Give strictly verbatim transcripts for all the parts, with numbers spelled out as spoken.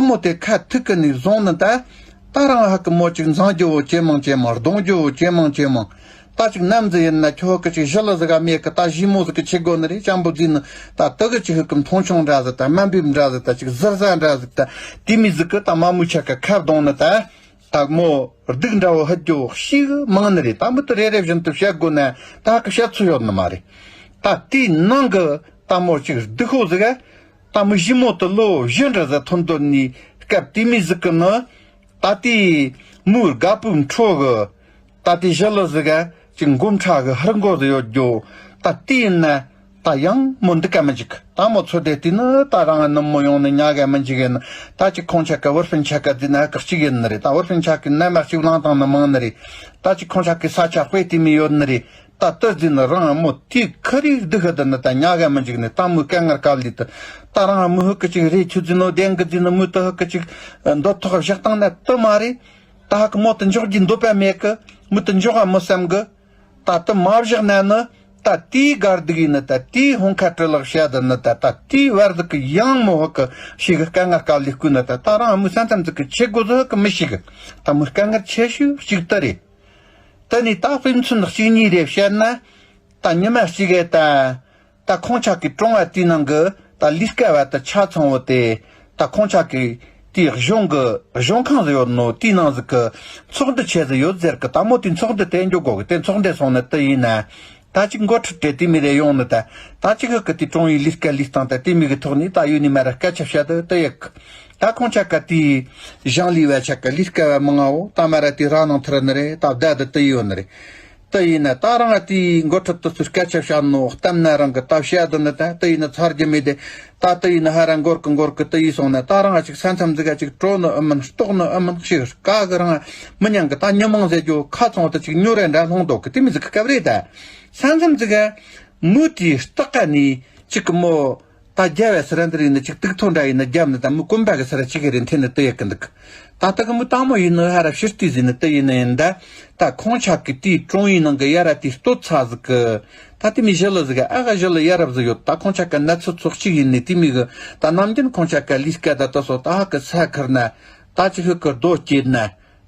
མོ་དེ་ཁ་ཐུག་གི་ནས་བཟུང་ནི་ད། ད་རང་ཧ་གི་མོ་ཅིག་འཛིང་རྒྱུ་བོ་ཇེ་མང་ཇེ་མང་། རྡུང་རྒྱུ་བོ་ཇེ་མང་ཇེ་མང་། ད་ཅིག་ནམ་ཟིག་ཡིན་ན་ཁྱོད་ཀི་ཅིག་ཞི་ལི་ཟིག་ག་མེད་གི། ད་ཞི་མོ་ཟིག་གི་ཆེ་དགོ་ནི་རེད། ཅམ་པོ་ཟིག་ནི་ད་དུ་གི་ཅིག་ཧུ་གི་མཐོང་ཆུང་འདྲ་ཟིག་ད་དམའ་འབེབས་འདྲ་ཟིག་ད་ཅིག་ཟུར་ཟ་འདྲ་ཟིག་ད་དེ་མི་ཟིག་གི་ད་མ་མོ་ཆ་ག་ཁ་བརྡུང་ནི་ད། ད་མོ་སྡུག་འདྲ་བོ་ཧི་རྒྱུ་ཤི་གི་མང་ནི་རེད། ད་མི་དུ་རེ་རེ་བཞིན་དུ་བཤད་དགོ་ན་ད་ཧ་གི་བཤད་ཚུལ་ཡོད་ནི་མ་རེད། ད་དེའི་ནང་གི་ད་མོ་ཅིག་སྡུག་ཤོས་ཟིག་ག་ད་མི་ཞི་མོ་དུ་ལོ་བཞི་འདྲ་ཟིག་ཐོན་དོན་ནི་སྐབས་དེ་མི་ཟིག་གི་ནི། ད་ལྟའི་མོའི་དགའ་པོའི་འཕྲོ་གི། ད་ལྟའི་ཞི་ལི་ཟིག་ག་ཅིག་འགོམ་ཁྲ་གི་ཧར་འགོ་ཟིག་ཡོད་རྒྱུ། ད་དེ་ཡིན་ན་ད་ཡང་མོ་འདི་ག་མི་འཇིག་ད་མོ་ཚོ་དེ་དུས་ནི་ད་རང་ནུབ་མོ་ཡོང་ནི་ཉག་ག་མི་འཇིག་ཡིན། ད་ཅིག་ཁོང་ཆ་ག་བུར་ཕན་ཆ་ག་དུས་ན་ཧ་གི་གཅིག་ཡིན་ནི་རེད། ད་བུར་ཕན་ཆ་གི་ན་མ་གཅིག་བླང་བཏང་ནི་མང་ནི་རེད། ད་ཅིག་ཁོང་ཆ་གི་ས་ཆ་དཔེ་དེ་མི་ཡོད་ནི་རེད། ད་ལྟ་ཟིན་ནི་རང་མོ་དེ་ཁ་རི་སྡུག་ཧ་ད་ནི་ད་ཉག་ག་མི་འཇིག་ནི་ད་མོ་དཀའ་ངལ་ག་ལི་ད། ད་རང་མོ་ཧུ་གི་ཅིག་རེ་ཆུ་ཟིན་ནོ་དེང་གི་ཟིན་ནི་མོ་ད་ཧུ་གི་ཅིག་འདོད་ཐོག་བཞག་སྟངས་ན་དུ་མ་རེད། ད་ཧ་གི་མོ་དུ་འཇོག་རྒྱུ་འདོད་པ་མེད་གི། མོ་དུ་འཇོག་ག་མོ་བསམ་གི། ད་དུ་མ་བཞག་ན་ནི་ད་དེའི་གར་སྡུག་ཡིན་ནི་ད་དེའི་ཧོང་ཁ་བྲི་ལག་བཤད་ད་ནི་ད་ད་དེའི་བར་ཟིག་གི་ཡང་མོ་ཧུ་གི་ཤི་གི་དཀའ་ངལ་ག་ལི་སྐུ་ནི་ད། ད་རང་མོ་ས་མཚམས་ཟིག་གི་ཆེ་དགོ་ཟིག་ཧུ་གི་མི་ཤི་གི། ད་མོ་དཀའ་ངལ་ཆེ་ཤོས་གཅིག་ད་རེད། ད་ནི་ད་དཔེ་མཚོན་གཅིག་གཉིས་རེ་བཤད་ན། ད་ཉི་མ་གཅིག་གི་ད། ད་ཁོང་ཆ་གི་གྲོང་བ་དེའི་ནང་གི་ད་ལས་ཀ་བ་ད་ཆ་ཚང་བོ་དེ། ད་ཁོང་ཆ་གི་དེའི་གཞུང་གི་གཞུང་ཁང་ཟིག་ཡོད་ནོ་དེའི་ནང་ཟིག་གི་ཚོགས་འདུ་ཆེ་ཟིག་ཡོད་ཟེར་གི། ད་མོ་དེ་ཚོགས་འདུ་དེ་འགྱོ་དགོ་གི། དེ་ཚོགས་འདུ་སོང་ནི་དུ་ཡིན་ན། ད་ཅིག་འགོ་ཁྲིད་དེ་དེ་མི་རེ་ཡོང་ནི་ད། ད་ཅིག་ཧུ་གི་དེ་གྲོང་བའི་ལས་ཀ་ལས་སྟངས་ད་དེ་མི་གི་ཐོག་ནས་ད་ཡོད་ནི་མ་ར་སྐད་ཆ་བཤད་དུ་དུ་ཡག་ད་ཁོང་ཆ་ག་དེའི་ཞང་ལས་བ་ཆ་ག་ལས་ཀ་བ་མང་ང་བོ་ད་མ་ར་དེ་ར་ནང་ཐར་ནི་རེད། ད་བདའ་དུ་དུ་ཡོད་ནི་རེད། དུ་ཡིན་ན་ད་རང་ང་དེའི་འགོ་ཁྲིད་དུ་ཚུར་སྐད་ཆ་བཤད་ནོ་གཏམ་ན་རང་གི་ད་བཤད་དུ་ནི་ད་དུ་ཡིན་ན་ཚར་རྒྱུ་མེད་དེ། ད་དུ་ཡིན་ན་ཧ་ར་འགོར་གི་འགོར་གི་དུ་ཡིན་སོང་ན་ད་རང་ང་ཅིག་ས་མཚམས་ཟིག་ག་ཅིག་བྲོ་ནི་ཨ་མིན་ལྟོགས་ནི་ཨ་མིན་ཞིག་དཀའ་གི། རང་ང་མི་ཉན་གི། ད་ཉི་མང་ཟེར་རྒྱུ་ཁ་ཚང་དུ་ཅིག་ཉོ་རེ་འདྲ་ལྷུང་འདུག་གི། དེ་མི་ཟིག་གི་སྐབས་རེད། ད་ས་མཚམས་ཟིག་ག་མུ་དེའི་སྟག་ཀ་ནི་ཅིག་གི་མོ། ད་རྒྱ་བའི་སི་ར་འདི་རིགས་ནི་ཅིག་དུག་ཐོ་འདྲ་ཡིན་ན་རྒྱབ་ནི་ད་མི་གོམ་པ་གི་སི་ར་ཅིག་གི་རིན་ཐེ་ནི་དུ་ཡེ་གི་འདུག་ད་ལྟ་གི་མི་དང་མོ་ཡིན་ནི་ཧ་ར་ཕྱིར་ལྟོས་ཟིན་ནི་དུ་ཡིན་ནི་ཡིན་ད། ད་ཁོང་ཆ་གི་དེའི་གྲོང་ཡིན་ནང་གི་ཡ་ར་དེའི་ལྟོ་ཚ་ཟིག་གི། ད་དེ་མི་ཞི་ལི་ཟིག་གི་ཨ་ག་ཞི་ལི་ཡ་རབ་ཟིག་ཡོད། ད་ཁོང་ཆ་ག་ན་ཚོད་ཚོགས་གཅིག་ཡིན་ནི་དེ་མི་གི། ད་ནམ་རྒྱུན་ཁོང་ཆ་ག་ལས་ཀ་ད་ལྟ་སོ་ད་ཧ་གི་ས་ཁར་ན། ད་ཅི་ཧི་གི་རྡོ་སྐྱེད་ན།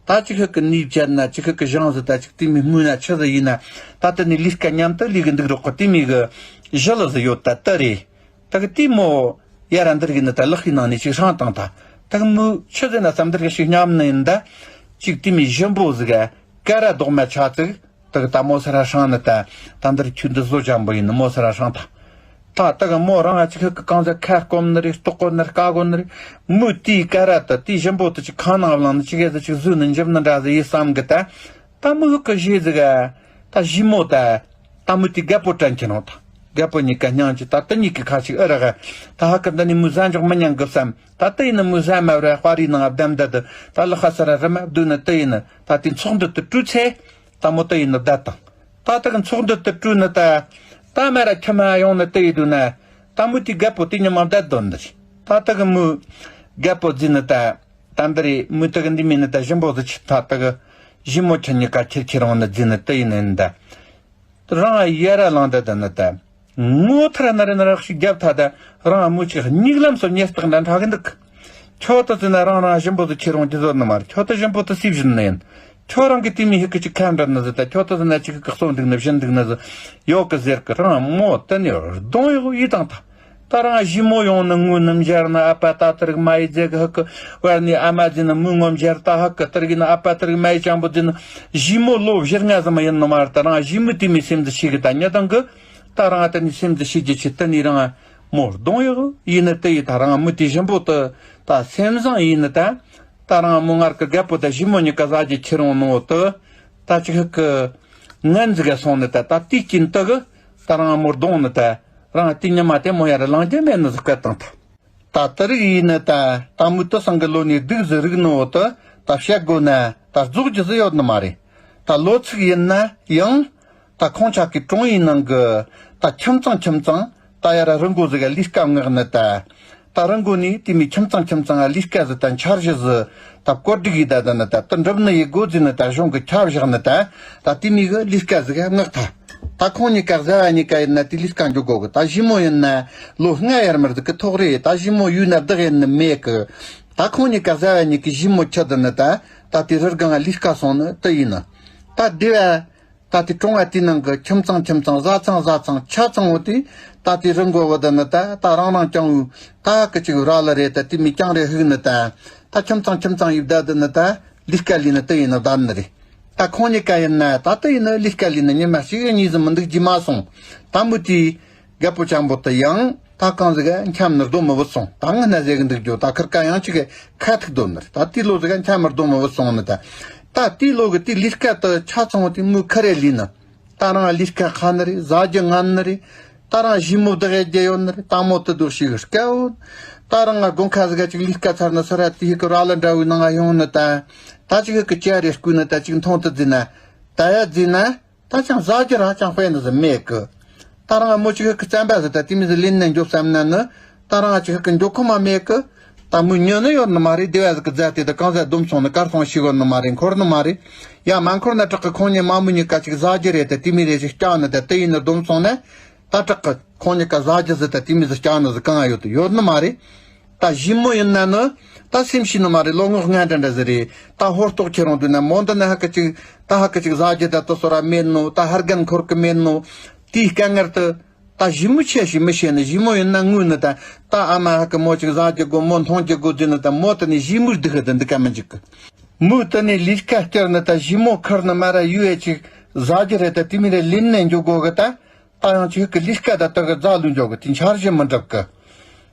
ད་ཅི་ཧི་གི་ནི་བཅད་ན་ཅི་ཧི་གི་ཞང་ཟིག་ད་ཅིག་དེ་མི་སྨོས་ན་ཆི་ཟིག་ཡིན་ན། ད་དེ་ནི་ལས་ཀ་མཉམ་དུ་ལས་གི་འདུག་རོགས་གི་དེ་མི་གི་ཞི་ལི་ཟིག་ཡོད་ད་དུ་རེད། ད་གི་དེ་མོ་ཡ་ར་འདིར་གི་ནི་ད་ལག་གི་ནང་ནས་ཅིག་སྲང་བཏང་ད། ད་གི་མོ་ཆི་ཟེར་ན་བསམ་འདིར་གི་ཞིག་སྙམ་ནི་ཡིན་ད། ཅིག་དེ་མི་ཞིམ་པོ་ཟིག་ག་ཀ་ར་རྡོག་མ་ཆ་ཙིག་ད་གི་ད་མོ་སི་ར་སྲང་ནི་ད། ད་འདིར་ཁྱོད་འདི་བཟོ་ཅམ་པོ་ཡིན་ནི་མོ་སི་ར་སྲང་ད། ད་ད་གི་མོ་རང་ང་ཅིག་ཧི་གི་གང་ཟེར་ཁ་སྐོམ་ནི་རེད། ལྟོགས་གོ་ནི་རེད། དཀའ་གོ་ནི་རེད། མོ་དེའི་ཀ་ར་ད་དེའི་ཞིམ་པོ་ད་ཅིག་ཁ་ནང་བླངས་ནི་ཅིག་ག་ཟེར་ཅིག་བཟོས་ནི་འཇིབ་ནི་འདྲ་ཟིག་ཡིན་བསམ་གི་ད། ད་མི་ཧུ་ཀི་ཞེས་ཟིག་ག་ད་ཞི་མོ་ད། ད་མི་དེ་རྒད་པོ་དྲན་གྱི་རང་ད། རྒད་པོ་གཉིས་ཀ་སྙིང་རྗེ་ད་དེ་གཉིས་ཀྱི་ཁ་ཅིག་ཨེ་ར་ག་ད་ཧ་ཀི་འདི་ནི་མོའི་ཟ་འཇོག་མི་ཉན་གི་བསམ། ད་དེ་ཡིན་ནི་མོའི་ཟ་མ་བར་དཔའ་རིས་ནང་བསྡམ་ད་དུ་ད་ལི་ཁ་ས་ར་རི་མ་བསྡུ་ནི་དེ་ཡིན་ནི་ད་དེ་ཚོགས་འདུ་དུ་བཀྲུས་ཚེ། ད་མོ་དེ་ཡིན་ནི་བསྡད་དང་། ད་དེ་གི་ཚོགས་འདུ་དུ་བཀྲུས་ནི་ད། ད་མ་ར་ཁྱི་མ་ཡོང་ནི་དེ་ཡིན་དུ་ན། ད་མོ་དེ་རྒད་པོ་དེ་ཉི་མ་བསྡད་དོན་འདི་རེད། ད་དེ་གི་མོའི་རྒད་པོ་རྫི་ནི་ད། ད་འདི་རེད། མོ་དེ་གི་འདི་མིན་ནི་ད་ཞིམ་པོ་ཟིག་ཆི་ད་དེ་གི་ཞི་མོ་ཁྱི་གཉིས་ཀ་ཁྱེར་ཁྱེར་འོང་ནི་རྫི་ནི་དེ་ཡིན་ནི་ད། རང་ཡ་ར་ལངས་ད་ད་ནི་ད། ངོ་ཐར་ན་རེ་ན་རག་ཞིག་རྒྱབ་ཐ་ད་རང་མོ་ཅིག་སྙིག་ལམ་སོ་ཉེས་རྟགས་འདྲ་འདྲ་གི་འདུག་ཁྱོད་ད་ཟེར་ན་རང་རང་ཞིམ་པོ་ཟིག་ཁྱེར་འོང་རྒྱུ་བཟོ་ནི་མ་རེད། ཁྱོད་ད་ཞིམ་པོ་ད་སིབ་བཞིན་ནི་ཡིན། ཁྱོད་རང་གི་དེ་མི་ཧི་ཀི་ཅིག་ཁ་འདྲ་ནི་ཟིག་ད་ཁྱོད་ད་ཟེར་ན་ཅིག་གི་གསོ་འདུག་ནི་བཞིན་འདུག་ནི་ཟིག་ཡོད་གི་ཟེར་གི། རང་མོ་ད་ནི་གདོང་ཡོད་ཡི་དང་ད། ད་རང་ཞི་མོ་ཡོང་ནི་ངུ་ནི་མཇལ་ན་ཨ་ཕ་ད་ཏི་རིག་མ་ཡི་རྫས་གི་ཧི་ཀི་བར་ནི་ཨ་མ་རྫི་ནི་མོའི་ངོ་མཇལ་ད་ཧ་ཀི་ཏི་རིག་ནི་ཨ་ཕ་ཏི་རིག་མ་ཡི་ཅང་པོ་རྫི་ནི་ཞི་མོ་ལོ་བཞི་ལྔ་ཙམ་ཡིན་ནི་མ་རེད། ད་རང་ཞི་མོ་དེ་མི་སེམས་འདི་ཤེས་གི་ད་ཉི་དང་གི་ད་རང་ད་ནི་སེམས་འདི་ཤེས་རྒྱུ་ཆེ། ད་ནི་རང་མོ་གདོང་ཡག་ཡིན་ནི་དེ་ཡི་ད་རང་མོ་དེ་ཞིམ་པོ་དུ་ད་སེམས་བཟང་ཡིན་ནི་ད། ད་རང་མོ་ངར་གི་རྒད་པོ་ད་ཞི་མོ་གཉིས་ཀ་ཟ་རྒྱུ་ཁྱེར་འོང་ནོ་དུ་ད་ཅིག་ཧི་ཀི་ངན་ཟིག་ག་སོང་ནི་ད། ད་དེའི་རྐྱེན་དུ་གི་ད་རང་མོ་གདོང་ནི་ད། རང་དེ་ཉི་མ་དེ་མོ་ཡར་ལངས་རྒྱུ་མེད་ནི་ཟིག་བཀོད་བཏང་ཐལ། ད་དེ་རིགས་ཡིན་ནི་ད་ད་མོའི་དུ་སང་གི་ལོ་ནས་སྡུག་ཟིག་རིག་ནོ་དུ་ད་བཤད་དགོ་ན་ད་རྫོགས་རྒྱུ་ཟིག་ཡོད་ནི་མ་རེད། ད་ལོ་ཚིགས་ཡིན་ན་ཡང་ད་ཁོང་ཆ་གི་གྲོང་ཡིན་ནང་གི་ད་ཁྱིམ་ཚང་ཁྱིམ་ཚང་ད་ཡར་རི་མགོ་ཟིག་ག་ལས་ཀ་མངགས་ནི་ད། ད་རི་མགོ་ནས་དེ་མི་ཁྱིམ་ཚང་ཁྱིམ་ཚང་ལས་ཀ་ཟིག་ད་འཆར་གཞི་ཟིག་ད་བཀོད་སྒྲིག་ཡིས་ད་ད་ནི་ད་དུ་འགྲུབ་ནི་ཡི་སྒོ་ཟིག་ནི་ད་གཞུང་གི་ཁྱབ་བཞག་ནི་ད། ད་དེ་མི་གི་ལས་ཀ་ཟིག་ག་མངགས་ཐལ། ད་ཁོང་གཉིས་ཀ་བཟའ་བ་གཉིས་ཀ་ཡིན་ན་དེ་ལས་ཀ་འཇུག་དགོ་གི། ད་ཞི་མོ་ཡིན་ན་ལོ་ལྔ་ཡར་མར་ཟིག་གི་ཐོག་རེད། ད་ཞི་མོ་ཡུལ་ན་བདག་ཡིན་ནི་མེད་གི། ད་ཁོང་གཉིས་ཀ་བཟའ་བ་གཉིས་ཀྱི་ཞི་མོ་ཁྱི་དེ་ནི་ད་ད་དེ་རི་སྒང་ལས་ཀ་སོང་ནི་དེ་ཡིན་ནི། ད་དེ་བས། ད་དེ་གྲོང་བ་དེའི་ནང་གི་ཁྱིམ་ཚང་ཁྱིམ་ཚང་བཟའ་ཚང་བཟའ་ཚང་ཆ་ཚང་བོ་དེ་ད་དེ་རི་མགོ་བོ་དེ་ནི་ད་ད་རང་རང་རྐྱང་བོའི་ད་གི་ཅིག་ར་ལ་རེད། ད་དེ་མི་རྐྱང་རེ་ཧུག་ནི་ད་ད་ཁྱིམ་ཚང་ཁྱིམ་ཚང་ཡིབ་ད་དེ་ནི་ད་ལས་ཀ་ལས་ནི་དེ་ཡིན་ནི་ད་ནི་རེད། ད་ཁོང་གཉིས་ཀ་ཡིན་ན་ད་དེ་ཡིན་ནི་ལས་ཀ་ལས་ནི་ཉི་མ་གཅིག་གཉིས་ཟིན་མི་འདུག་རྗེས་མ་སོང་ད་མོ་དེ་རྒད་པོ་ཆེན་པོ་དེ་ཡང་ད་གང་ཟིག་ག་འཁྱམ་ནི་སྡོད་མི་བུད་སོང་། ད་ངི་ན་ཟེ་གི་འདུག་རྒྱུ་ད་ཁིར་ཀ་ཡང་ཅིག་གི་ཁ་ཐུག་སྡོད་ནི་རེད། ད་དེའི་ལོ་ཟིག་ག་འཁྱམ་མི་སྡོད་མི་བུད་སོང་ནི་ད། ད་དེའི་ལོ་གི་དེ་ལས་ཀ་དེ་ཆ་ཚང་བོ་དེ་མོའི་ཁ་རེ་ལས་ནི། ད་རང་ལས་ཀ་ཁ་ནི་རེད། བཟའ་རྒྱུ་ངན་ནི་རེད། ད་རང་ཞི་མོ་བདག་ཡ་རྒྱུ་ཡོད་ནི་རེད། ད་མོ་དེ་སྡུག་ཤི་གི་སྐལ་བོ། ད་རང་ང་དགོང་ཁ་ཟིག་ག་ཅིག་ལས་ཀ་ཚར་ནི་སོ་ར་དེ་ཡི་གི་ར་ལ་འདྲ་བོའི་ནང་ང་ཡོང་ནི་ད། ད་ཅིག་གི་ཅ་རེ་སྐུ་ནི་ད་ཅིག་མཐོང་དུ་བརྫིས་ན། ད་ཡ་བརྫིས་ན། ད་ཅང་ཟ་རྒྱུ་ར་ཅང་དཔེ་འདི་ཟིག་མེད་གི། ད་རང་མོ་ཅིག་གི་རྩམ་པ་ཟིག་ད་དེ་མི་ཟིག་ལེན་ནས་འཇོག་བསམ་ན་ནི། ད་རང་ཅིག་གི་འཇོག་ཁོམ་མ་མེད་གི། ད་མོ་ཉོ་ནི་ཡོད་ནི་མ་རེད། སྡེ་བ་ཟིག་གི་རྫ་དེ་ད་གང་ཟག་སྡོམ་སོང་ནི་གར་སོང་ཤི་གོ་ནི་མ་རེད། འཁོར་ནི་མ་རེད། ཡ་མ་འཁོར་ན་དྲག་གི་ཁོང་གཉིས་མ་མོ་གཉིས་ཀ་ཅིག་ཟ་རྒྱུ་རེད། ད་དེ་མི་རེ་ཅིག་སྐྱག་ནི་ད་དེ་ཡིན་ནི་སྡོམ་སོང་ན། ད་དྲག་གི་ཁོང་གཉིས་ཀ་ཟ་རྒྱུ་ཟིག་ད་དེ་མི་ཟིག་སྐྱག་ནི་ཟིག་གང་ཡོད་དུ་ཡོད་ནི་མ་རེད། ད་ཞི་མོ་ཡིན་ན་ནི། ད་སེམས་ཤེས་ནི་མ་རེད། ལོ་ངོ་ལྔ་འདྲ་འདྲ་ཟིག་རེད། ད་ཧོར་ལྟོགས་ཁྱེར་རུང་དུས་ན་མོ་འདི་ནི་ཧ་གི་ཅིག་ད་ཧ་གི་ཅིག་ཟ་རྒྱུ་ད་དུ་སོ་ར་མེད་ནོ། ད་ཧར་རྒན་འཁོར་གི་མེད་ནོ། དེའི་དཀའ་ངལ་དུ། ད་ཞི་མོ་ཆེ་ཞིག་མི་ཤེས་ནི། ཞི་མོ་ཡིན་ན་ངུས་ནི་ད། ད་ཨ་མ་ཧ་གི་མོ་ཅིག་ཟ་རྒྱུ་དགོ་མོ་འཐུང་རྒྱུ་དགོ་དུས་ནི་ད་མོ་དེ་ནི་ཞི་མོའི་སྡུག་ཧ་ད་འདི་ཀ་མི་འཇིག་གི། མོ་དེ་ནི་ལས་ཀ་བསྐྱུར་ནི་ད་ཞི་མོ་ཁུར་ནི་མ་ར་ཡུ་ཨེ་ཅིག་ཟ་རྒྱུ་རེད། ད་དེ་མི་རེ་ལེན་ནས་འཇོག་དགོ་གི་ད། ད་ཡང་ཅིག་གི་ལས་ཀ་ད་དག་གི་རྫ་ལུས་འཇོག་གི་དེ་འཆར་གཞི་མི་འགྲུབ་གི།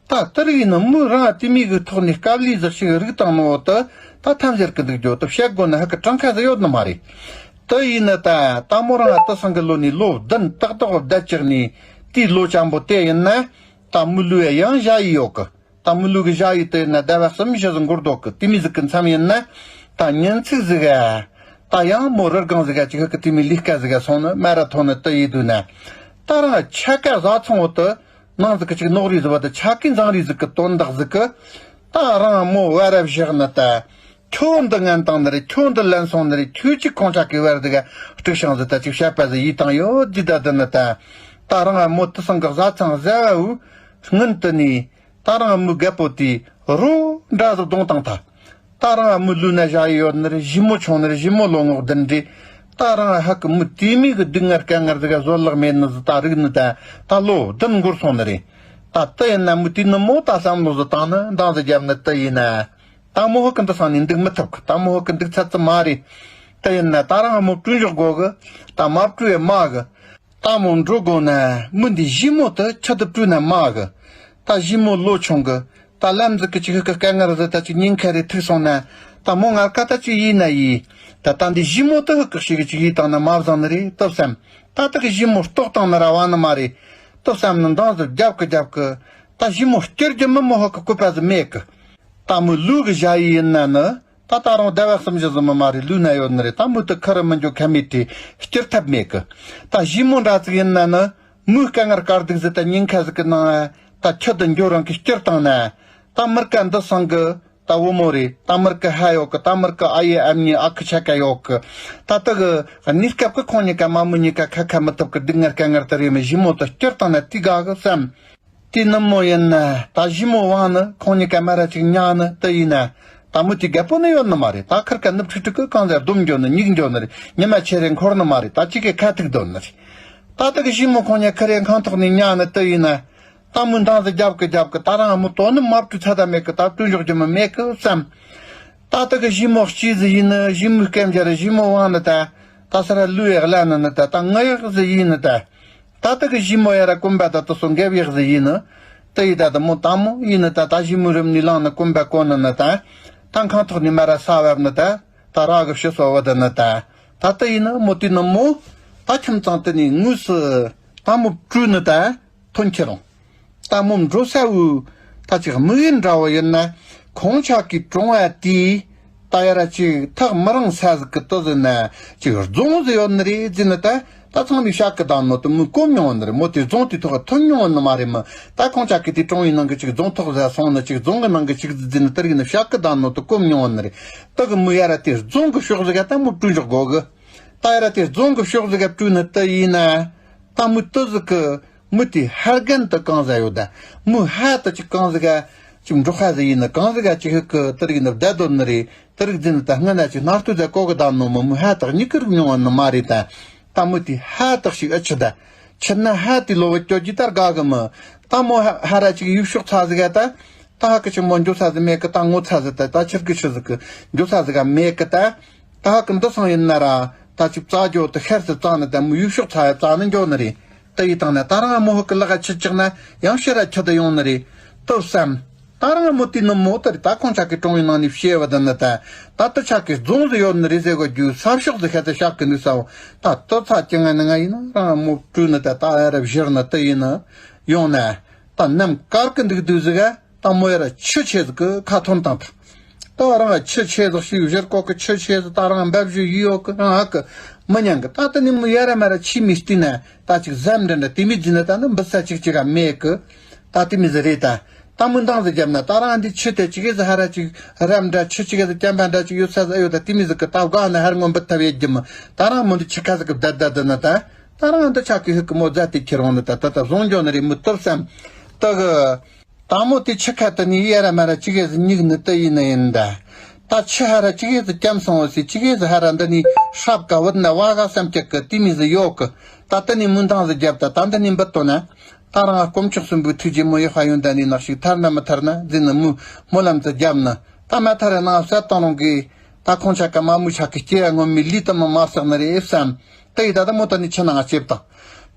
ད་དེ་རིགས་ཡིན་ན་མོས་རང་དེ་མི་གི་ཐོག་ནས་དཀའ་ལས་ཟིག་ཞིག་རིག་བཏང་ནོ་དེ་ད་ཐམས་ཅད་ཀྱི་འདུག་རྒྱུ་དེ་བཤད་དགོས་ན་ཧ་གི་གྲངས་ཁ་ཟིག་ཡོད་ནི་མ་རེད། དེ་ཡིན་ན་ད་ད་མོ་རང་དེ་སང་གི་ལོ་ནས་ལོ་བདུན་ཏག་ཏག་བསྡད་ཅིག་ནས་དེའི་ལོ་ཆེན་པོ་དེ་ཡིན་ན་ད་མོའི་ལུས་ཡང་ཞ་ཡི་ཡོད་གི། ད་མོའི་ལུས་གི་ཞ་ཡི་དེ་ཡིན་ན་ཟླ་བ་གསུམ་བཞི་ཟིག་འགོར་འདུག་གི། དེ་མི་ཟིག་གི་མཚམས་ཡིན་ན་ད་ཉིན་ཚིག་ཟིག་ག་ད་ཡང་མོ་རི་སྒང་ཟིག་ག་ཅིག་ཧ་གི་དེ་མི་ལས་ཀ་ཟིག་ག་སོང་ནི་མ་ར་ཐོན་ནི་དེ་ཡི་དུས་ན། ད་རང་ཆ་ག་བཟའ་ཚང་བོ་དེ། ནང་ཟིག་གི་ཅིག་ནོག་རིས་ཟིག་བ་དེ་ཆ་གི་འཛིང་རིས་ཟིག་གི་དོན་དག་ཟིག་གི། ད་རང་མོ་བ་ར་བཞག་ནི་ད། ཁྱོད་འདི་ངན་བཏང་ནི་རེད། ཁྱོད་འདི་ལན་སོང་ནི་རེད། ཁྱོད་ཅིག་ཁོང་ཁྲ་གི་བར་དུ་ག་དཀྲུག་ཤིང་ཟིག་ད་ཅིག་བཤད་པ་ཟིག་ཡིད་བཏང་ཡོད་དེ་ད་དེ་ནི་ད། ད་རང་མོ་དེ་སང་གི་བཟའ་ཚང་བཟའ་བའུ་སྔུན་དུ་ནི། ད་རང་མོའི་རྒད་པོ་དེ་རོ་འདྲ་ཟིག་བརྡུངས་བཏང་ཐལ། ད་རང་མོའི་ལུས་ན་ཞ་ཡི་ཡོད་ནི་རེད། ཞི་མོ་ཆུང་ནི་རེད། ཞི་མོ་ལོ་ངོ་བདུན་རེད། ད་རང་ཧ་གི་མོའི་དེ་མི་གི་སྡུག་བསྔལ་དཀའ་ངལ་ཟིག་ག་བཟོད་གླགས་མེད་ནི་ཟིག་ད་རིག་ནི་ད་ད་ལོ་བདུན་འགོར་སོང་ནི་རེད། ད་དེ་ཡིན་ན་མོ་དེ་ནི་མོ་ད་བསམ་བློ་ཟིག་བཏང་ནི་འདང་ཟིག་བརྒྱབ་ནི་དེ་ཡིན་ན། ད་མོ་ཧ་གི་འདི་སང་ནས་འདུག་མི་ཐུབ་གི། ད་མོ་ཧ་གི་འདུག་ཚར་ཙི་མ་རེད། དེ་ཡིན་ན་ད་རང་མོ་བཀྲུ་འཇོག་དགོ་གི། ད་མ་བཀྲུ་ཡ་མ་གི། ད་མོ་འགྲོ་དགོ་ན་མི་འདི་ཞི་མོ་དེ་ཁྱི་དེ་བཀྲུ་ན་མ་གི། ད་ཞི་མོ་ལོ་ཆུང་གི། ད་ལམ་ཟིག་གི་ཅིག་ཧ་གི་དཀའ་ངལ་ཟིག་ད་ཅིག་ཉེན་ཁ་རེ་ཐུག་སོང་ན། ད་མོ་ངར་ཀ་ད་ཅིག་ཡིན་ན་ཡིན། ད་ད་འདི་ཞི་མོ་དེ་ཧ་གི་ཞིག་གི་ཅིག་ཡིད་བཏང་ན་མ་བཟང་ནི་རེད་དེ་བསམ། ད་ད་གི་ཞི་མོ་ལྟོགས་བཏང་ན་ར་བ་ནི་མ་རེད་དེ་བསམ་ནི་འདང་ཟིག་རྒྱབ་གི་རྒྱབ་གི། ད་ཞི་མོ་བསྐྱུར་རྒྱུ་མི་མོ་ཧ་གི་བཀོད་པ་ཟིག་མེད་གི། ད་མོའི་ལུས་གི་ཞ་ཡི་ཡིན་ན་ནི། ད་ད་རུང་ཟླ་བ་གསུམ་བཞི་ཟིན་མི་མ་རེད། ལུས་ན་ཡོད་ནི་རེད། ད་མོ་དེ་ཁུར་མི་འཇུག་ཁ་མེད་དེ་བསྐྱུར་ཐབས་མེད་གི། ད་ཞི་མོ་འདྲ་ཟིག་ཡིན་ན་ནི་མོའི་དཀའ་ངལ་དཀའ་སྡུག་ཟིག་ད་ཉེན་ཁ་ཟིག་གི་ནང་ད་ཁྱི་དེ་འགྱོ་རང་གི་བསྐྱུར་བཏང་ན། ད་མི་རྒད་འདི་སང་གི་ད་བུ་མོ་རེད། ད་མི་རྒད་ཧ་ཡོད་གི། ད་མི་རྒད་ཨ་ཡེ་ཨ་མྱེས་ཨ་ཁུ་ཆ་ག་ཡོད་གི། ད་ད་གི་གནས་སྐབས་གི་ཁོང་གཉིས་ཀ་མ་མོ་གཉིས་ཀ་ཁ་ཁ་མི་ཐུབ་གི། སྡུག་བསྔལ་དཀའ་ངལ་དེ་རེད། མི་ཞི་མོ་དེ་བསྐྱུར་བཏང་ན་དེ་དགའ་གི་བསམ། དེ་ནི་མོ་ཡིན་ན་ད་ཞི་མོ་དབང་ནི་ཁོང་གཉིས་ཀ་མ་ར་ཅིག་ཉག་ནི་དེ་ཡིན་ན། ད་མོ་དེ་རྒད་པོ་ནི་ཡོད་ནི་མ་རེད། ད་ཁུར་ཀ་ནུབ་ཁྲིག་ཁྲིག་གི་གང་ཟེར་སྡོམ་འགྱོ་ནི་སྙིགས་འགྱོ་ནི་རེད། ཉི་མ་ཆེ་རེ་འཁོར་ནི་མ་རེད། ད་ཅིག་གི་ཁ་ཐུག་སྡོད་ནི་རེད། ད་ད་གི་ཞི་མོ་ཁོང་གཉིས་ཁ་རེ་ཁང་ཐོག་ནས་ཉག་ནི་དེ་ཡིན་ན། ད་མོ་འདང་ཟིག་རྒྱབ་གི་རྒྱབ་གི། ད་རང་མོ་དོ་ནི་མ་བཀྲུས་ཚ་ད་མེད་གི། ད་བཀྲུས་འཇོག་རྒྱུ་མི་མེད་གི་བསམ། ད་ད་གི་ཞི་མོ་སྐྱིད་ཟིག་ཡིན་ནི། ཞི་མོའི་སྐད་འཇར། ཞི་མོ་དབང་ནི་ད། ད་ས་ར་ལུས་ཡག་ལ་ནི་ནི་ད། ད་ངུ་ཡག་ཟིག་ཡིན་ནི་ད། ད་ལྟ་གི་ཞི་མོ་ཡ་ར་གོམ་པ་ད་ལྟ་སོ་འགེབ་ཡག་ཟིག་ཡིན་ནི། དེ་ཡི་ད་ལྟ་མོ་དང་མོ་ཡིན་ནི་ད། ད་ཞི་མོ་རུམ་ནི་ལངས་ནི་གོམ་པ་གོན་ནི་ནི་ད། ད་ཁང་ཐོག་ནི་མ་ར་ས་བབ་ནི་ད། ད་ར་གི་ཕྱི་སོ་བ་ད་ནི་ད། ད་ལྟ་ཡིན་ནི་མོ་དེ་ནི་མོ། ད་ཁྱིམ་ཚང་དེ་ནི་དངོས་སུ་ད་མོ་བཀྲུས་ནི་ད། ཐོན་ཁྱེར་རུང་། ད་མོ་འགྲོ་ས་བུ། ད་ཅིག་དམིགས་ཡུལ་འདྲ་བོ་ཡིན་ན། ཁོང་ཅག་གི་གྲོང་བ་དེའི། ད་ཡ་ར་ཅིག་ཐག་མི་རིང་ས་ཟིག་གི་ཏི་ཟིག་ན་ཅིག་རྫོང་ཟིག་ཡོད་ནི་རེད་ཟེར་ནི་ད། ད་ཚང་མས་ཤག་གི་བཏང་ནོ་དེ་མོས་གོ་མྱོང་ནི་རེད། མོ་དེ་རྫོང་དེ་ཐོག་ཐོན་མྱོང་ནི་མ་རེད་མོ། ད་ཁོང་ཅག་གི་དེ་གྲོང་བའི་ནང་གི་ཅིག་རྫོང་ཐོག་ཟིག་སོང་ནི་ཅིག་རྫོང་གི་ནང་གི་ཅིག་ཟིག་ཟེར་ནི་དེ་རིགས་ནི་ཤག་གི་བཏང་ནོ་དེ་གོ་མྱོང་ནི་རེད། དེ་གི་མོས་ཡ་ར་དེ་རྫོང་གི་ཕྱོགས་ཟིག་ག་ད་མོ་བཀྲུ་འཇོག་དགོ་གི། ད་ཡ་ར་དེ་རྫོང་གི་ཕྱོགས་ཟིག་ག་བཀྲུས་ནི་དེ་ཡིན་ན། ད་མོ་དེ་ཟིག་གི། མི་དེ་ཧར་རྒན་དུ་གང་ཟ་ཡོད་ད། མི་ཧ་དུ་ཅིག་གང་ཟིག་ག་ཅིག་འབྲོག་ཁ་ཟིག་ཡིན་ན་གང་ཟིག་ག་ཅིག་ཧི་ཀི་དེ་རིགས་ནི་བསྡད་དོ་ནི་རེད། དེ་རིགས་ཟིན་ད་སྔ་ན་ཅིག་སྣ་ཐུ་ཟ་གོ་གི་བསྡད་ནོ་མི་མི་ཧ་ཐག་ཉིད་ཀི་རིགས་མྱོང་བ་ནི་མ་རེད་ད། ད་མི་དེ་ཧ་ཐག་ཞིག་ཨ་ཆི་ད། ཆི་ན་ཧ་དེ་ལོ་བ་སྐྱོ་ཅི་ལྟར་དགའ་གི་མི། ད་མོ་ཧ་ཧ་ར་ཅིག་ཡུལ་ཕྱོགས་ཚ་ཟིག་ག་ད། ད་ཧ་ཀི་ཆི་མོ་འགྱོ་ཚ་ཟིག་མེད་གི། ད་ངོ་ཚ་ཟིག་ད་ད་ཆིར་གི་ཆི་ཟིག་གི་འགྱོ་ཚ་ཟིག་ག་མེད་གི་ད། ད་ཧ་ཀི་འདི་སང་ཡིན་ན་ར། ད་ཅིག་རྩ་འགྱོ་དུ་ཤར་སི་རྩ་ནི་ད་མོ་ཡུལ་ཕྱོགས་ཚ་ཡ་རྩ་ནི་འགྱོ་ནི་རེད། དེ་ཡི་སྟེང་ན་ད་རང་མོ་ཧུ་ཀི་ལག་ཆི་ཅིག་ན་ཡང་ཕྱིར་ར་ཁྱི་དུ་ཡོང་ནི་རེད། ལྟོས་སམ། ད་རང་མོ་དེ་ནི་མོ་དེ་རེད། ད་ཁོང་ཅག་གི་གྲོང་བའི་ནང་ནས་བཤད་བ་དེ་ནི་ད། ད་དེ་ཅག་གི་རྫོང་ཟིག་ཡོད་ནི་རེད་ཟེར་གོ་རྒྱུ་ས་ཕྱོགས་ཟིག་ཤ་དེ་བཞག་གི་འདུག་ས་བོ། ད་དེ་ཚ་ཅི་ང་ནི་ང་ཡིན་ན་རང་མོ་བྲོས་ནི་ད་ད་ཨ་ར་བཞིར་ནི་དེ་ཡིན་ནི་ཡོང་ན། ད་ནམ་དཀར་གི་འདུག་འདུག་ཟིག་ག་ད་མོ་ཡ་ར་ཆུ་ཆེ་ཟིག་གི་ཁ་ཐོན་བཏང་ད། ད་རང་ཆུ་ཆེ་ཟིག་ཞིག་བཞིར་ཀོ་གི་ཆུ་ཆེ་ཟིག་ད་རང་འབབ་ཞུ་ཡི་ཡོད་གི། རང་ཧ་གི་མི་ཉན་གི། ད་དེ་ནི་མོ་ཡ་ར་མ་ར་ཆི་མི་སྟེ་ན་ད་ཅིག་ཟམ་འདྲ་འདྲ་དེ་མི་ཟིན་ན་ད་ནི་འབུ་ས་ཅིག་ཅིག་ག་མེད་གི། ད་དེ་མི་ཟིག་རེད་ད། ད་མོ་འདང་ཟིག་བརྒྱབ་ན་ད་རང་འདི་ཆུ་དེ་ཅིག་གི་ཟིག་ཧ་ར་ཅིག་རམ་འདྲ་ཆུ་ཅིག་གི་ཟིག་སྐྱམ་པ་འདྲ་ཅིག་ཡོད་ས་ཟིག་ཨ་ཡོད་ད། དེ་མི་ཟིག་གི་ད་དགའ་ན་ཧར་ངོ་འབུ་ཐབས་ཡེད་རྒྱུ་མོ། ད་རང་མོ་འདི་ཆུ་ཁ་ཟིག་གི་བདའ་བདའ་དེ་ན་ད། ད་རང་འདི་ཆ་གི་ཧུ་གི་མོ་རྫ་དེ་ཁྱེར་འོང་ནི་ད་ད་ད་བཟུང་འགྱོ་ནི་རེད་མི་ཐུབ་སམ། ད་གི། དང་མོ་དེ་ཆུ་ཁ་དེ་ནི་ཡ་ར་མ་ར་ཅི་གེ་ཟི་སྙིགས་ནི་དེ་ཡིན་ནི་ཡིན་ད། ད་ཆུ་ཧ་ར་ཅི་གེ་ཟི་སྐྱམ་སོང་བ་སི་ཅི་གེ་ཟི་ཧ་ར་འདི་ནི་ཧྲབ་ཀ་བུད་ན་བ་ག་བསམ་ཀྱག་གི་དེ་མི་ཟི་ཡོད་གི། ད་དེ་ནི་མུན་དང་ཟི་རྒྱབ་ད་ད་འདི་ནི་འབུད་དོ་ན། ད་རང་དཀོན་མཆོག་གསུམ་པོའི་ཐུགས་རྗེ་མོ་ཡི་ཧ་ཡོན་ད་ནི་ནག་ཞིག་ཐར་ན་མི་ཐར་ན་ཟི་ནི་མུ་མོ་ལམ་དུ་རྒྱབ་ནི། ད་མ་ཐར་ན་བསད་བཏང་རུང་གི། ད་ཁོང་ཆ་ཀ་མ་མུ་ཆ་གི་སྐྱེ་ཡ་ངོ་མི་ལི་དུ་མི་མ་བསགས་ནི་རེད་བསམ། དེ་ཡི་ད་ལྟ་མོ་ད་ནི་ཆུ་ནང་ལྕེབ་དང་།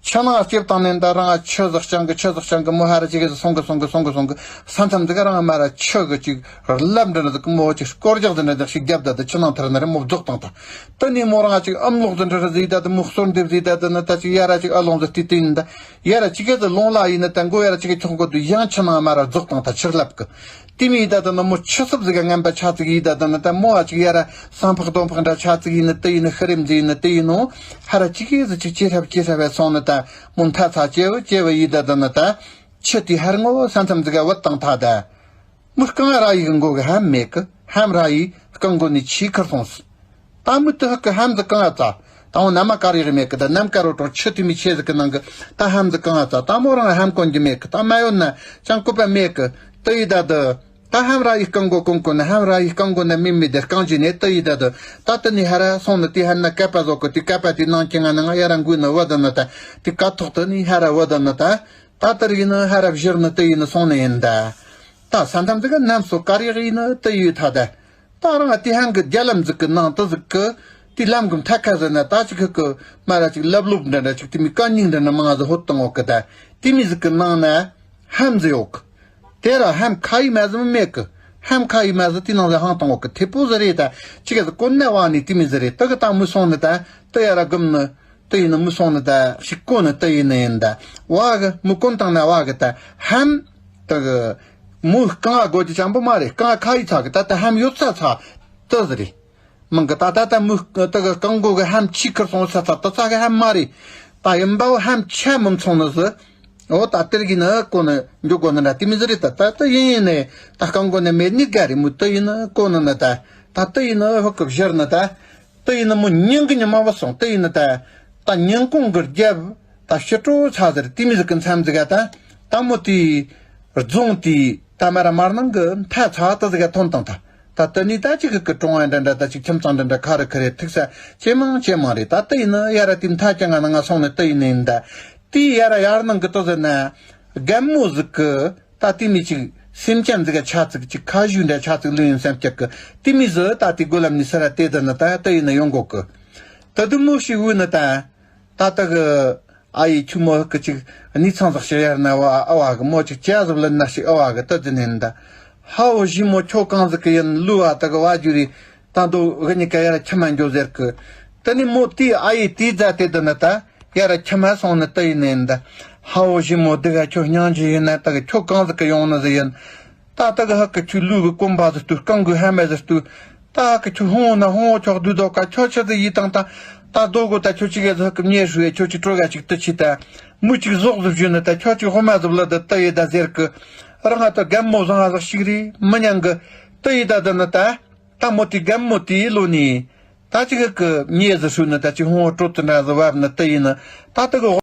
ཆུ་ནང་ལྕེབ་དང་ནི་ད་རང་ཆུ་ཟག་ཅང་གི་ཆུ་ཟག་ཅང་གི་མོ་ཧ་ར་ཅིག་གི་སོང་གི་སོང་གི་སོང་གི་སོང་གི་ས་མཚམས་ཟིག་ག་རང་མ་ར་ཆུ་གི་ཅིག་རླབས་འདྲ་ཟིག་གི་མོ་ཅིག་སྐོར་རྒྱག་ཟིག་འདྲ་ཟིག་ཞིག་རྒྱབ་ད་ད་ཆུ་ནང་ཐར་ན་རི་མོ་རྫོགས་དང་ད། དེ་ནི་མོ་རང་ཅིག་ཨམ་ལོག་ཟིག་འདྲ་ཟིག་ད་ད་མོ་གསོར་འདེབས་ཟིག་ད་ད་ནི་ད་ཅིག་ཡ་ར་ཅིག་ཨ་ལོང་ཟིག་དེ་དེ་ནི་ད་ཡ་ར་ཅིག་གི་ཟིག་ལོང་ལ་ཡིན་ན་ད་མགོ་ཡ་ར་ཅིག་གི་ཆོག་གི་འདུག་ཡང་ཆུ་ནང་མ་ར་རྫོགས་དང་ད་ཆུ་རླབས་གི། དེ་མི་ཡི་ད་ད་ནི་མོ་ཆུ་སྲུབ་ཟིག་ག་ངན་པ་ཆ་ཙིག་ཡི་ད་ད་ནི་ད་མོ་ཨ་ཅིག་ཡ་ར་སང་ཕག་གདོང་ཕག་འདྲ་ཆ་ཙིག་ཡི་ནི་དེ་ཡི་ནི་ཤི་རིམ་ཟིག་ཡི་ནི་དེ་ཡི་ནོ། ཧ་ར་ཅིག་གི་ཟིག་ཅིག་ཅི་ཧྲབ་ཅི་ཧྲབ་བས་སོང་ནི་ད་མོ་མཐའ་ཚ་ཅེ་བུ་ཅེ་བུ་ཡི་ད་ད་ནི་ད། ཆུ་དེ་ཧར་ངོ་བོ་ས་མཚམས་ཟིག་ག་བུད་དང་ཐ་ད། མོ་རྐང་ར་ཡི་གི་མགོ་གི་ཧམ་མེད་གི། ཧམ་ར་ཡི་རྐང་མགོ་ནས་ཆི་ཁུར་སོང་སི། ད་མི་དུ་ཧ་གི་ཧམ་ཟི་གང་ཨ་ཙ། ད་འོ་ན་མ་དཀར་ཡག་མེད་གི། ད་ནམ་དཀར་རོ་གྲོང་ཆུ་དུ་མི་ཆེ་ཟི་གི་ནང་གི་ད་ཧམ་ཟི་གང་ཨ་ཙ། ད་མོ་རང་ཧམ་གོན་གི་མེད་གི། ད་མ་ཡོད་ན་ཅང་ཀུ་པ་མེད་གི། དུ་ཡི་ད་དུ། ད་ཧམ་ར་ཡི་རྐང་མགོ་གོན་གོན་ན་ཧམ་ར་ཡི་རྐང་མགོ་ན་མི་མི་དེ་རྐང་གི་ནས་དུ་ཡི་ད་དུ། ད་དུ་ནི་ཧ་ར་སོང་ནི་དེ་ཧ་ན་ཀ་པ་བཟོ་གི། དེ་ཀ་པ་དེ་ནང་གི་ང་ན་ང་ཡ་ར་འགུལ་ནི་བ་དུ་ནི་ད། དེ་ཀ་ཐོག་དུ་ནི་ཧ་ར་བ་དུ་ནི་ད། ད་དུ་ཡི་ནི་ཧ་ར་བཞིར་ནི་དུ་ཡི་ནི་སོང་ནི་ཡིན་ད། ད་ས་མཚམས་ཟིག་གི་ནམ་སོ་དཀར་ཡག་ཡི་ནི་དུ་ཡི་ཐ་ད། ད་རང་དེ་ཧང་གི་རྒྱ་ལམ་ཟིག་གི་ནང་དུ་ཟིག་གི། དེ་ལམ་གི་མཐའ་ཁ་ཟིག་ན་ད་ཅིག་གི་གི་མ་ར་ཅིག་ལབ་ལོབ་འདྲ་འདྲ་ཅིག་དེ་མི་ཀ་སྙིང་འདྲ་འདྲ་མང་ཟིག་ཧོད་བཏང་འོག་གི་ད། དེ་མི་ཟིག་གི་ནང་ན་ཧམ་ཟིག་ཡོད་གི། དེ་ར་ཧམ་ཁ་ཡི་མ་ཟིག་མི་མེད་གི། ཧམ་ཁ་ཡི་མ་ཟིག་དེ་ནང་ཟིག་ཧང་བཏང་འོག་གི། དེ་པོ་ཟིག་རེད་ད། ཅིག་གི་ཟིག་གོན་ན་བ་ནི་དེ་མི་ཟིག་རེད། དུ་གི་ད་མི་སོང་ནི་ད། དུ་ཡ་ར་གུམ་ནི། དུ་ཡིན་ནི་མི་སོང་ནི་ད་ཞིག་གོ་ནི་དུ་ཡིན་ནི་ཡིན་ད། བ་གི་མི་གོན་བཏང་ན་བ་གི་ད་ཧམ། དུ་གི་མོ་རྐང་ཨ་དགོས་ཀྱི་ཅང་པོ་མ་རེད། རྐང་ཨ་ཁ་ཡི་ཚ་གི་ད་ད་ཧམ་ཡོད་ཚ་ཚ་དུ་ཟི་རེད། མང་གི་ད་ད་ད་མོ་དུ་གི་རྐང་མགོ་གི་ཧམ་ཆི་ཁུར་སོང་ཚ་ཚ་དུ་ཚ་གི་ཧམ་མ་རེད། ད་ཡིན་པའོ་ཧམ་ཆ་མི་མཚོང་ནི་ཟི། འོ་ད་དེར་གི་ནི་གོ་ནི་འཇུག་གོ་ནི་འདྲ་དེ་མི་ཟི་རེད། ད་ད་དུ་ཡིན་ཡིན་ནི་ད་རྐང་མགོ་ནི་མེད་ནི་ག་རེད། མོ་དུ་ཡིན་ནི་གོ་ནི་ནི་ད། ད་དུ་ཡིན་ནི་ཧོ་གི་བཞིར་ནི་ད། དེ་ཡིན་ན་མོ་ཉིན་གི་ཉི་མ་བ་སོང་། དེ་ཡིན་ན་ད་ད་ཉིན་གུང་གི་རྒྱབ་ད་ཕྱི་དྲོ་ཚ་ཟེར་དེ་མི་ཟིག་གི་མཚམས་ཟིག་ག་ད་ད་མོ་དེ་རྫོང་དེ་ད་མ་ར་མར་ནང་གི་མཐའ་ཚ་ད་ཟིག་ག་ཐོན་དང་ད། ད་དེ་ནི་ད་ཅིག་གི་གི་གྲོང་བ་འདྲ་འདྲ་ད་ཅིག་ཁྱིམ་ཚང་འདྲ་འདྲ་ཁ་རི་ཁ་རི་ཐུག་ས་ཇེ་མང་ཇེ་མང་རེད། ད་དེ་ཡིན་ན་ཡ་ར་དེ་མཐའ་ཀྱང་ང་ན་ང་སོང་ནི་དེ་ཡིན་ནི་ཡིན་ད། དེ་ཡ་ར་ཡར་ནང་གི་ད་ཟེར་ན་རྒན་མོ་ཟིག་གི་ད་དེ་མི་ཅིག་སེམས་ཅན་ཟིག་ག་ཆ་ཙིག་ཅིག་ཁ་ཞུ་འདྲ་ཆ་ཙིག་ལུས་ཡིན་སེམས་སྐྱག་གི། དེ་མི་ཟི་ད་དེ་གོ་ལམ་ནི་སི་ར་དེ་ད་ནི་ད་ད་ཡིན་ན་ཡོང་གོ་གི། ད་དུ་མོ་ཞིག་འུ་ནི་ད། ད་ད་གི་ཨ་ཡི་ཁྱུ་མོ་ཧི་གི་ཅིག་ནི་ཚང་ཟག་ཞིག་ཡར་ན་བ་ཨ་བ་གི་མོ་ཅིག་ཅ་ཟིག་ལ་ན་ཞིག་ཨ་བ་གི་ད་དེ་ནི་ད། ཧའོ་ཞི་མོ་ཁྱོ་གང་ཟིག་གི་ཡིན་ལུ་བ་ད་གི་བ་རྒྱུ་རི། ད་དོ་གི་ནི་ག་ཡར་ཁྱི་མ་འགྱོ་ཟེར་གི། ད་ནི་མོ་དེ་ཨ་ཡི་དེ་ཛ་དེ་ད་ནི་ད། ཡ་ར་ཁྱི་མ་སོང་ནི་ད་ཡིན་ནི་ད། ཧའོ་ཞི་མོ་འདི་ག་ཁྱོད་སྙིང་རྗེ་ཡིན་ན་ད་གི་ཁྱོད་གང་ཟིག་གི་ཡོང་ནི་ཟིག་ཡིན། ད་ད་གི་ཧ་གི་ཁྱོད་ལུས་གི་གོམ་པ་ཟིག་ཏུ་རྐང་གི་ཧ་མ་ཟིག་ཏུ། ད་ཧ་གི་ཁྱོད་ཧོང་ན་ཧོང་ཁྱོག་དུས་དོ་ག་ཁྱོད་ཆི་ཟིག་ཡིད་དང་ད། ད་དོ་གོ་ད་ཁྱོད་ཅི་ག་ཟིག་ཧ་གི་མཉེ་ཧྲུ་ཡ་ཁྱོད་ཅི་སྤྲོ་ག་ཅིག་ཏུ་ཆི་ད། མུ་ཅིག་ཟོག་ཟིག་བཞུ་ནི་ད་ཁྱོད་ཅི་ཧོ་མ་ཟིག་ལ་ད་ད་ཡི་ད་ཟེར་གི། རང་ང་ད་རྒན་མོ་བཟང་ང་ཟིག་ཞིག་རེད་མི་ཉན་གི། ད་ཡི་ད་ད་ནི་ད། ད་མོ་དེ་རྒན་མོ་དེའི་ལོ་ནས། ད་ཅིག་གི་མྱེ་ཟི་ཧྲུལ་ནི་ད་ཅིག་ཧོང་སྤྲོ་ཏི་འདྲ་ཟི་བབ་ནི་དེ་ཡིན་ནི། ད་དེ་གི་